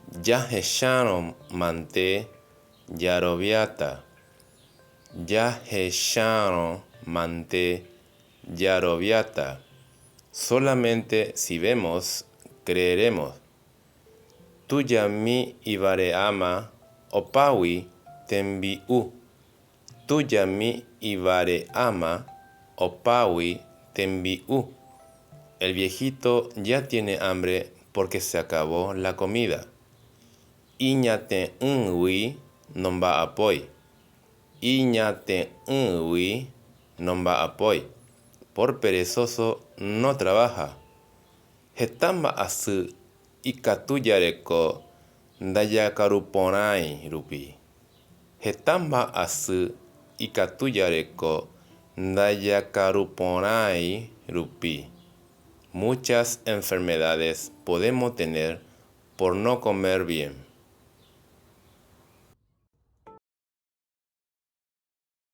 Jahechárõ mante jaroviáta. Jahechárõ mante jaroviáta. Solamente si vemos, creeremos. Tujami ivare'áma opágui tembi'u. Tujami ivare'áma opágui tembi'u. El viejito ya tiene hambre porque se acabó la comida. Iñate'ỹgui nomba'apói. Iñate'ỹgui nomba'apói. Por perezoso no trabaja. Heta mba'asy ikatu jareko ndajakaruporãi rupi. Heta mba'asy ikatu jareko ndajakaruporãi rupi. Muchas enfermedades podemos tener por no comer bien.